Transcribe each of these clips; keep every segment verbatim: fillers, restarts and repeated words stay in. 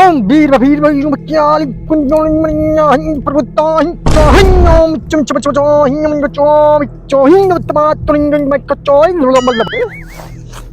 ओम वीर वीर वीर क्या कुंजोन मनिया हन प्रभुता हन हन ओम चम चम चम चम हन चम चम हन तमा तुरिंग मैं कचोई मतलब।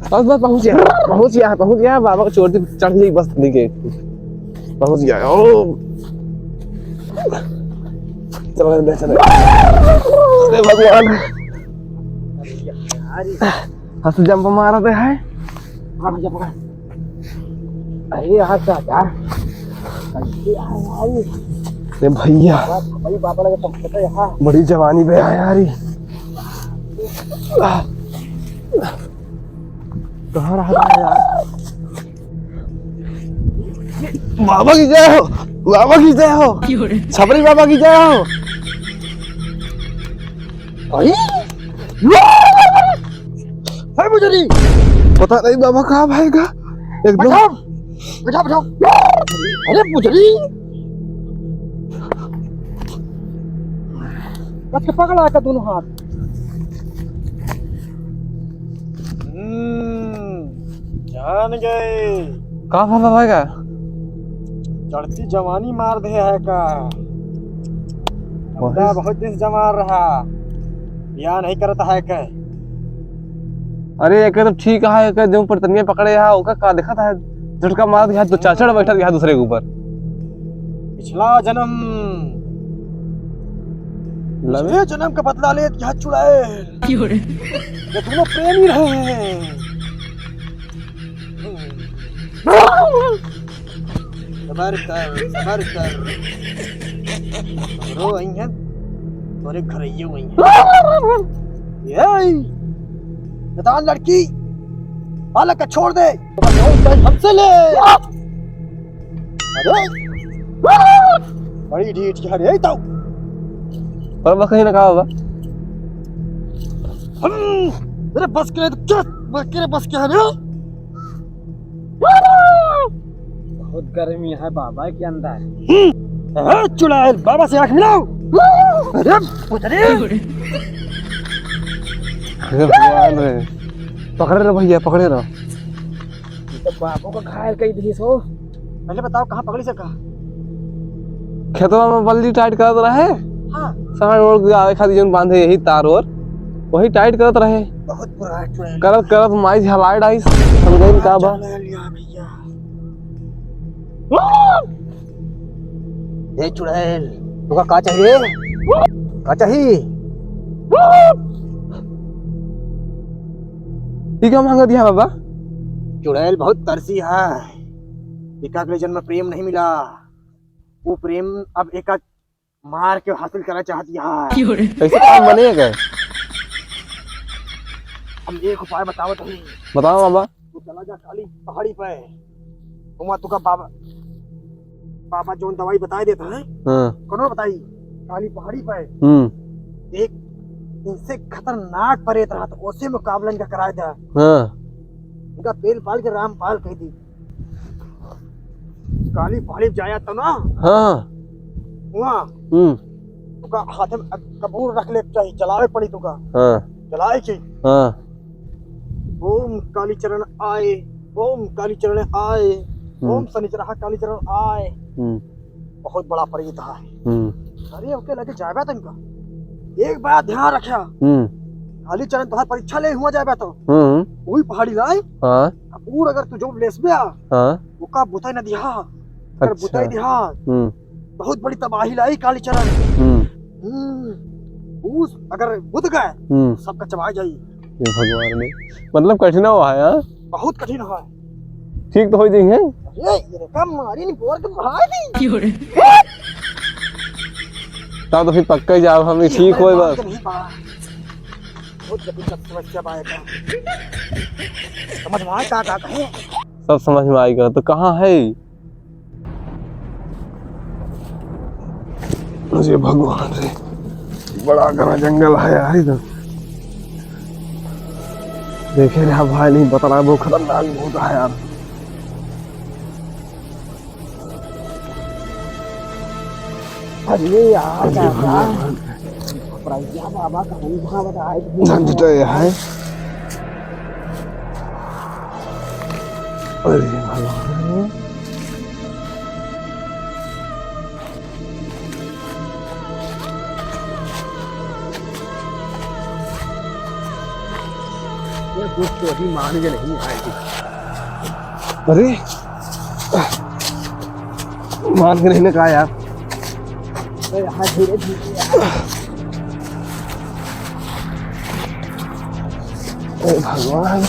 बस, बस, पहुँच गया, पहुँच गया, पहुँच गया, बाबा को छोड़ दी, चढ़ ली बस, ठीक है, पहुँच गया। ओ, चलो, चलो, चलो। अरे भगवान, हंस जंप मारते हैं। अरे यार, चाचा, कैसे आए भाई? ए भैया, भाई बाबा लगे तो खेते यहाँ। बड़ी जवानी बे है यार ई। कहाँ रहा था यार? बाबा की जय हो, बाबा की जय हो, क्यों रे? छपरी बाबा की जय हो। अरे, हे बुजरी। पता नहीं बाबा कहाँ भागेगा, एकदम। बैठा, बैठा, बैठा। अरे बुजरी, कस के पकड़ा का दोनों हाथ। हम्म, जान गए। का भला भाई का? चढ़ती जवानी मार दे है का? वही। अपना बहुत दिन से जवान रहा, बियाह नहीं करता है का? अरे, एके तो ठीक है, एके जो पटतनिया पकड़े है, ओका का देखत है? झटका मारत है, तो चाचड़ बैठत है दूसरे के ऊपर। पिछला जन्म, लवे? पिछले जन्म का बदला लेत यहाँ चुड़ैल। क्यों रे? ये दोनों प्रेमी रहे हैं। सबर कर, सबर कर। रो आई है, तोरे घरैयो आई है। ये, नादान लड़की, बालक का छोड़ दे। हमसे ले। अरे, बड़ी ढीठ है रे, ताऊ। पर बस कहीं ना कहा होगा। हम, मेरे बस के नहीं तो क्या, बस के बस क्या है रे? बहुत गर्मी है बाबा के अंदर। हम्म, ए, चुड़ैल, बाबा से आँख मिलाओ। अरे, पुतरी। अरे भगवान रे, पकड़े रहो भैया, पकड़े रहो। तो बाबू को घायल कई दी सो। पहले बताओ, कहाँ पकड़ी से कहाँ? खेतवा में बल्ली टाइट करत रहे। हाँ। साँढ़ ओढ़ के आवे खातिर जौन बांधे यही तार ओर, वही टाइट करत रहे। बहुत बुरा है चुड़ैल। करत करत माई हलाए डाइस, हम गइन का बा। चुड़ैल लिया भैया। ए चुड़ैल, तुका का चाहिए? का चाहिए? ई का मांगत है बाबा? चुड़ैल बहुत तरसी है। एका अगले जन्म में प्रेम नहीं मिला, वो प्रेम अब एका मार के हासिल करना चाहती है। कैसे काम बनेगा? हम एक उपाय बतावत हई। बताओ बाबा। तू चला जा काली पहाड़ी पे, वहाँ तुका बाबा, बाबा जौन दवाई बताए देता है, हाँ। कौनो बताई, काली पहाड़ी पे हम्म। एक इनसे खतरनाक परेत रहा, तो ओसे मुकाबला इनका कराए दे। हाँ। इनका पेल पाल के रामपाल कह दी। काली पहाड़ी जाया तो ना। हाँ। वहाँ हम्म। तुका हाथ में कपूर रख ले चाहिए, जलावे पड़ी तुका। हाँ। जलाए की। हाँ। ओम कालीचरण आए, ओम कालीचरण आए, हम्म। ओम शनिचरहा कालीचरण आए। हम्म। बहुत बड़ा परेत है। हम्म। अरे, ओके लगे जाबे तनका। एक बात ध्यान रखा। हम्म। कालीचरण तोहार परीक्षा ले हुआ जाबे तो। हम्म। वही पहाड़ी लाए। हाँ। कपूर अगर तू जो लेसबे आ, हाँ। ओका बुताई न दिहा। अगर अच्छा। बुताई दिहा, हम्म। बहुत बड़ी तबाही लाई कालीचरण। हम्म। हम्म। ऊ अगर बुत गए, हम्म। सबका चबा जाई। हे भगवान रे, मतलब कठिन हुआ है, हाँ? बहुत कठिन हुआ है। ठीक तो हो जाएंगे। अरे, ये रकम मारी नहीं, बोर के भाई नहीं। क्यों रे? तब तो फिर पक्का ही जाओ, हम ये ठीक होए बस। बहुत जटिल समस्या बा एकर। समझ में आए का, का कहे? सब समझ में आएगा। तो कहाँ है? अरे भगवान रे, बड़ा घना जंगल है यार इधर। देखे रे, हाँ भाई, नहीं बता रहा, बहुत खतरनाक भूत है यार। अरे यार, अरे दादा। भगवान। प्रज्ञा बाबा का हम भाग रहा है। झंझट है। अरे भगवान। ये कुछ तो अभी मान के नहीं आए। अरे, मान के नहीं ना कहा यार। अरे, हाँ, धीरे, धीरे यार। अरे भगवान।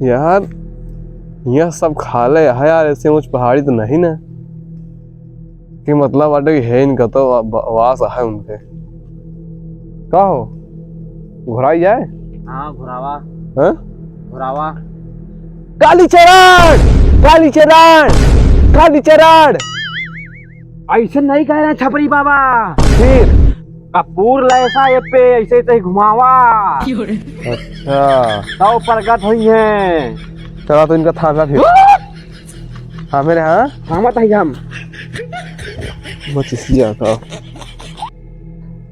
यार, यहाँ सब खाले है यार, ऐसे ऊँच पहाड़ी तो नहीं ना कि मतलब बाटे कि है इनका तो वा-, वा-, वास है उनके। का हो, घुराई जाए? हाँ, घुरावा। हाँ? घुरावा। कालीचरण! कालीचरण! कालीचरण! ऐसे नहीं कह रहे छपरी बाबा। फिर? कपूर लैसा ये पे ऐसे तही घुमावा। अच्छा। तब प्रगट हुई है। चला तो इनका थाम जा फिर। हाँ मेरे, हाँ? थामत है हम। बचिसिया का।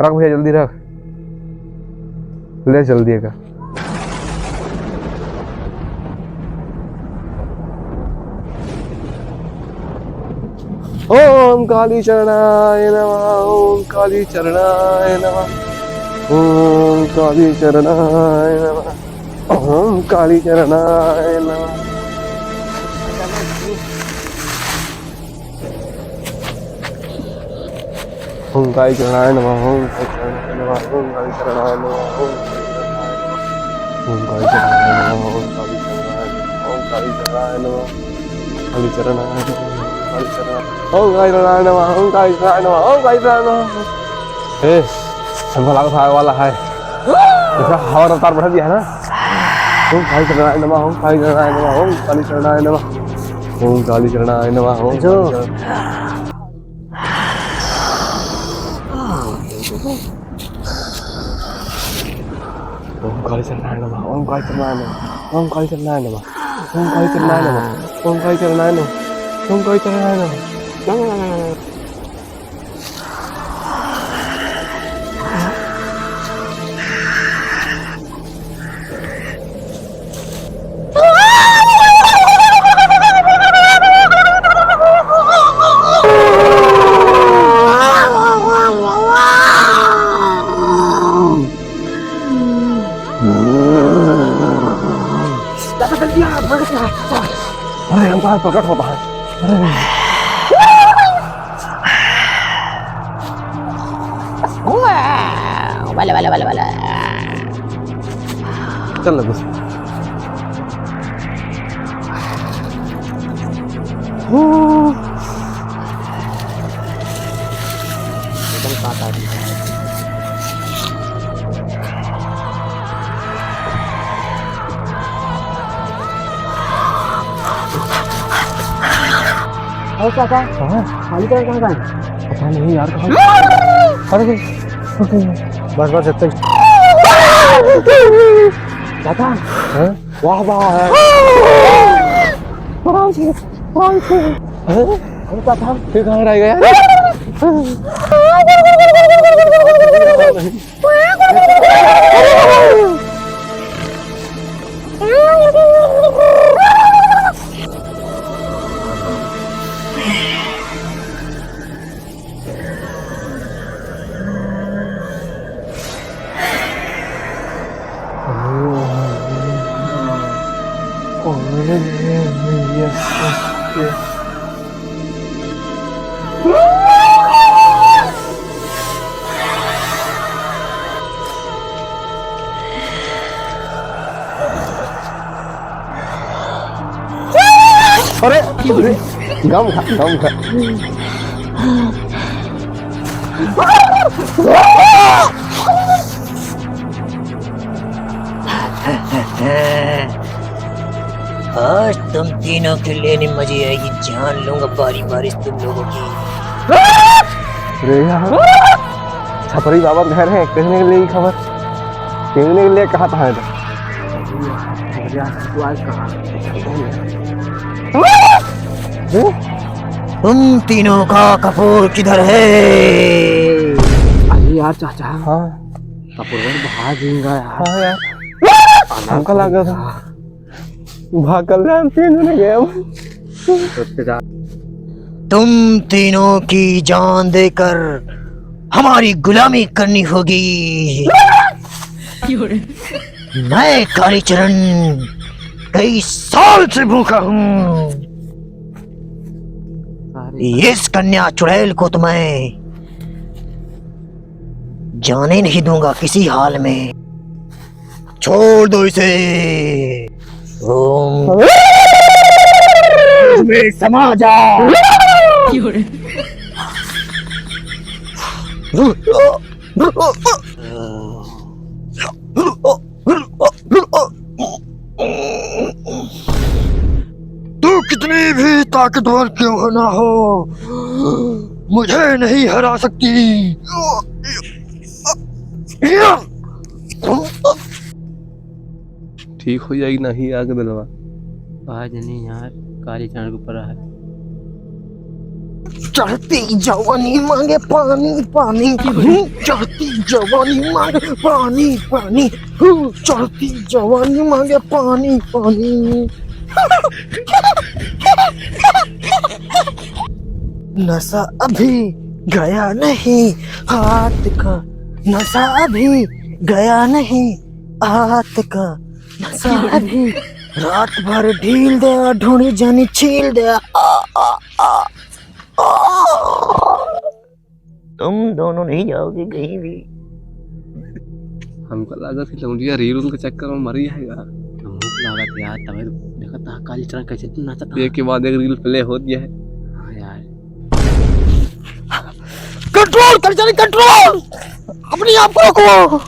रख भैया, जल्दी रख। ले जल्दी का। ओम काली चरणाय नमः, ओम काली चरणाय नमः, ओम काली चरणाय नमः, ओम काली चरणाय नमः। ओम काली चरणाय नमः, ओम काली चरणाय नमः, ओम काली चरणाय नमः, ओम काली चरणाय नमः, ओम काली चरणाय नमः, ओम काली चरणाय नमः, ओम काली चरणाय नमः, ओम काली चरणाय नमः, ओम काली चरणाय नमः, ओम काली चरणाय नमः। ए, हमका लागत आवे वाला है। देखा, हवा रफ्तार बढ़ा दिया है ना? ओम काली चरणाय नमः, ओम काली चरणाय नमः, ओम काली चरणाय नमः, ओम काली चरणाय नमः, ओम जो काली चरणाय ओम काली चरणाय नमः, ओम काली चरणाय नमः, ओम काली चरणाय नमः, ओम काली चरणाय नमः, ओम काली चरणाय नमः, ओम काली चरणाय नमः। दादा, जल्दी आ, प्रकट हो, प्रकट हो। अरे, हम कहाँ प्रकट होता है? अरे। वाला, वाला, वाला, वाला। चल, लगो। एकदम कांटा है। और चाचा, हाँ? कालीचरण कहाँ गए? पता नहीं यार, कहाँ? अरे, बस, बस, इतना ही। चाचा, हाँ? वाह, वाह, है। हाँ? अरे, चाचा, फिर कहाँ रह गया? अरे, अरे, गम खा, गम खा। आज तुम तीनों के लेने मजे आएगी, जान लूंगा बारी बारी तुम लोगों की। अरे यार, छपरी बाबा घर है, कहने के लिए ही खबर, कहने के लिए कहा था इधर। तू आज कहाँ? तुम तीनों का कपूर किधर है? अरे यार चाचा, हाँ। कपूर बाहर जिंगा यार। हाँ यार, हमका लगा था। भाग कल्याण तीन जने गए हम। तुम तीनों की जान देकर हमारी गुलामी करनी होगी। मैं कालीचरण कई साल से भूखा हूँ। इस कन्या चुड़ैल को तो मैं जाने नहीं दूंगा किसी हाल में। छोड़ दो इसे। ओम। में समा जा। तू कितनी भी ताकतवर क्यों ना हो, मुझे नहीं हरा सकती। ठीक हो जाई, नाही आग दिलवा। आज नहीं यार, काली चांद के ऊपर है। चढ़ती जवानी मांगे पानी, पानी। हम्म, चढ़ती जवानी मांगे पानी, पानी। हम्म, चढ़ती जवानी मांगे पानी, पानी। नशा अभी गया नहीं हाथ का, नशा अभी गया नहीं हाथ का, नशा अभी। रात भर ढील दे, ढूंढी जानी छील दे। आ, आ, आ, आ। तुम दोनों नहीं जाओगे कहीं भी। हमका लागत कि लौंडिया रील उनके चक्कर में मरी है यार। हमको लागत यार, तबे देखत हा काली चरण कैसे नाचत हा। एक के बाद एक रील प्ले होत गया है। हाँ यार। कंट्रोल कर, जाने कंट्रोल। अपने आप को रखो।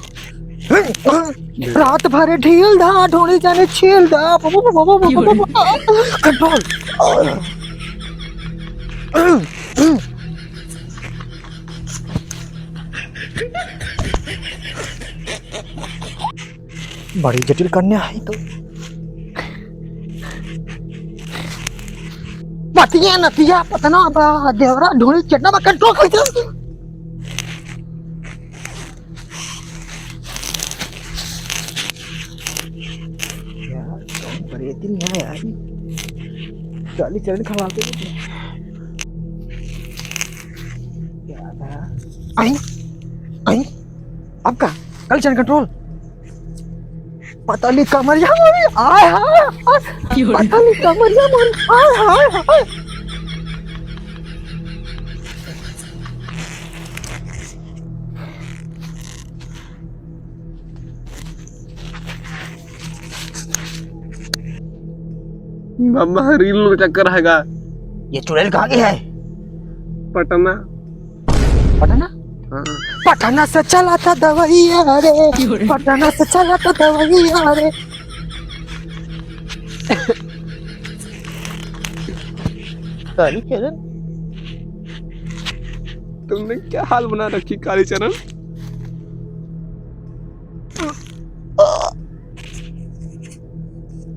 रात भर ढील धा, ढोली जाने छील धा। कंट्रोल। बड़ी जटिल कन्या है तो। पतिया नतिया पतना बा, देवरा ढोली चटना बा, कंट्रोल कैसे? यार, कौन करे इतनी है यार? काली चरण खवाते हैं। क्या था? आई, आई, अब का? काली चरण कंट्रोल। पतली कमरिया मोरी, आय हाय हाय। क्यों रे? पतली कमरिया मोरी, आय हाय हाय। बाबा, रील में चक्कर हैगा। ये चुड़ैल कहाँ के है? पटना। पटना? हाँ। पटना से चला था दवाइया रे, क्यों रे? पटना से चला था दवाइया रे। काली चरण, तुमने क्या हाल बना रखी काली चरण?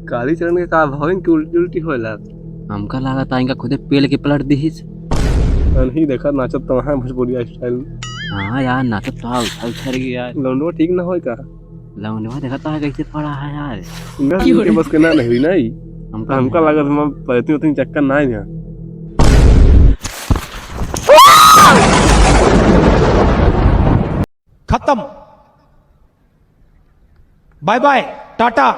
काली चरण के का भाव इनके उल्टी उल्टी होए लाग। हमका लागत आ इनका खुदे पेल के पलट दिहिस। नहीं देखा नाचत तो वहाँ भोजपुरिया स्टाइल में। हाँ यार, नाचत तो हाँ उछल उछल के यार। लौंडवा ठीक ना होए का? लौंडवा देखा तो कैसे पड़ा है यार। इनका क्यों इनके रे? बस के ना नहीं हुई ना ही। हमका हमका नहीं। लागत हम पलती उतनी चक्कर ना है यहाँ। खत्म। Bye bye, Tata.